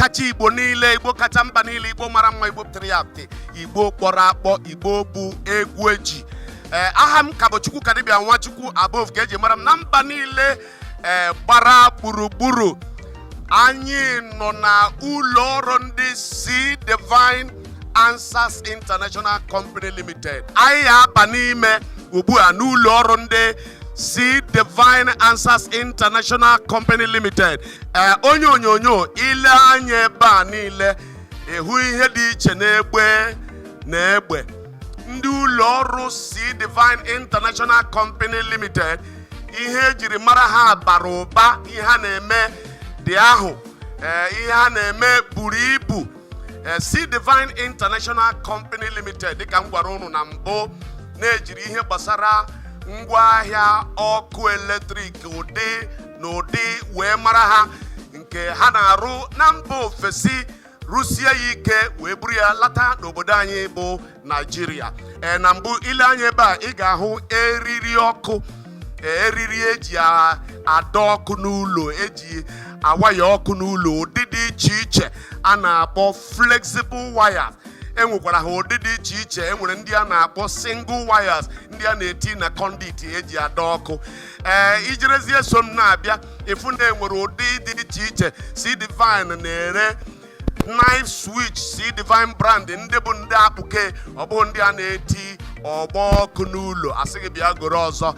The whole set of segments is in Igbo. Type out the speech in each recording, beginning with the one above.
Kacha Igbo niile, Igbo kacha mba niile, Igbo mara mma, Igbo pụtara ya apụtị, Igbo kpọrọ akpọ, Igbo bụ egwu eji. Ee, aha m ka bụ Chukwukadibia Nwachukwu Above ka eji mara m na mba niile ee gbara gburugburu. Anyị nọ na ụlọ ọrụ ndị C Divine Answers International Company Limited. Anyị ga-aba n'ime ugbu a n'ụlọ ọrụ ndị C Divine Answers International Company Limited. Ee, onye onyonyo, ile anya ebe a niile, ịhụ ihe dị iche n'egbe na egbe. Ndị ụlọ ọrụ C Divine International Company Limited, ihe ejiri mara ha bara ụba. Ihe ha na-eme dị ahụ, ee, ihe ha na-eme buru ibu. Ee, C Divine International Company Limited, dịka m gwara unu na mbụ, na-ejiri ihe gbasara ngwaahịa ọkụ eletrik ụdị na ụdị wee mara ha, nke ha na-arụ na mba ofesi, rụsie ya ike wee buru ya lata n'obodo anyị bụ Naijiria. Ee, na mbụ, ile anya ebe a, ị ga-ahụ eriri ọkụ. Ee, eriri eji adọ ọkụ n'ụlọ, eji awaya ọkụ n'ụlọ, ụdị dị iche iche a na-akpọ flexible wires. Enwekwara ha ụdị dị iche iche. Enwere ndị a na-akpọ single wires, ndị a na-eti na conduit eji adọ ọkụ. Ee, ijerezie so m na-abịa, ịfụ na enwere ụdị dị iche iche. C Divine na-ere knife switch C Divine brand, ndị bụ ndị akpụke, ọ bụ ndị a na-eti ọgbọ ọkụ n'ụlọ, asị gị bịa goro ọzọ.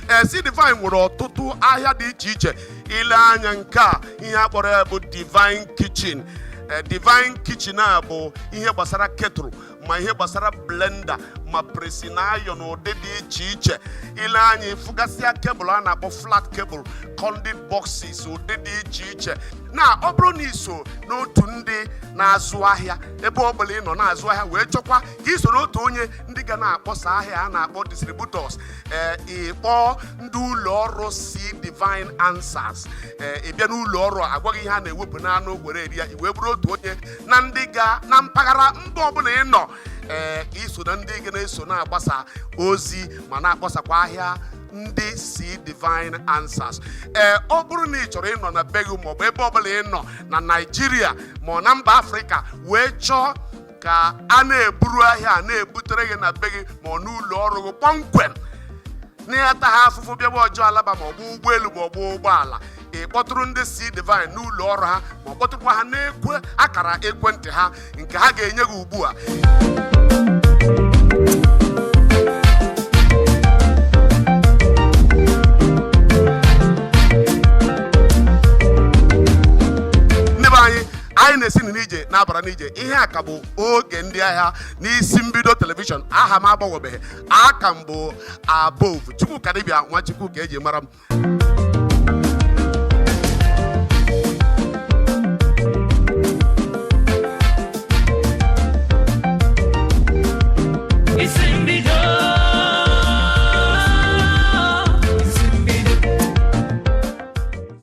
Ee, C Divine nwere ọtụtụ ahịa dị iche iche. Ile anya nke a, ihe a kpọrọ ya bụ Divine Kitchen. Ee, Divine Kitchen a bụ ihe gbasara kettle, ma ihe gbasara blender, ma pressing iron, ụdị dị iche iche. Ile anya, ịfụgasịa cable a na-akpọ flat cable, conduit boxes, ụdị dị iche iche. Na ọ bụrụ na iso n'otu ndị na-azụ ahịa, ebe ọ bụla ị nọ na-azụ ahịa, wee chọkwa ka iso n'otu onye ndị ga na-akpọsa ahịa a na-akpọ distributors, ee, ịkpọọ ndị ụlọ ọrụ C Divine Answers. Ee, ị bịa n'ụlọ ọrụ a, agwaghị ihe a na-ewepụ n'anụ were eri ya, i wee bụrụ otu onye na ndị ga na mpaghara mba ọbụla ị nọ. Ee, iso na ndị ga na-eso na-agbasa ozi ma na-akpọsakwa ahịa ndị C Divine Answers. Ee, ọ bụrụ na ị chọrọ ịnọ na be gị maọbụ ebe ọbụla ị nọ na Naịjirịa ma ọ na mba Afrịka wee chọọ ka a na-eburu ahịa a na-ebutere gị na be gị ma ọ n'ụlọ ọrụ gị kpọmkwem, na-ata ha afụfụ bịaba ọjọọ alaba, ma ọ bụ ụgbọelu ma ọ bụ ụgbọala, ị kpọtụrụ ndị C Divine n'ụlọ ọrụ ha, ma ọ kpọtụrụkwa ha n'ekwe akara ekwentị ha nke ha ga-enye gị ugbu a. Ndị be anyị, anyị na-esi n'ije na-abara n'ije. Ihe a ka bụ oge ndị ahịa n'isi mbido television. Aha m agbanwebeghị, aka m bụ Above Chukwukadibia Nwachukwu ka eji mara m.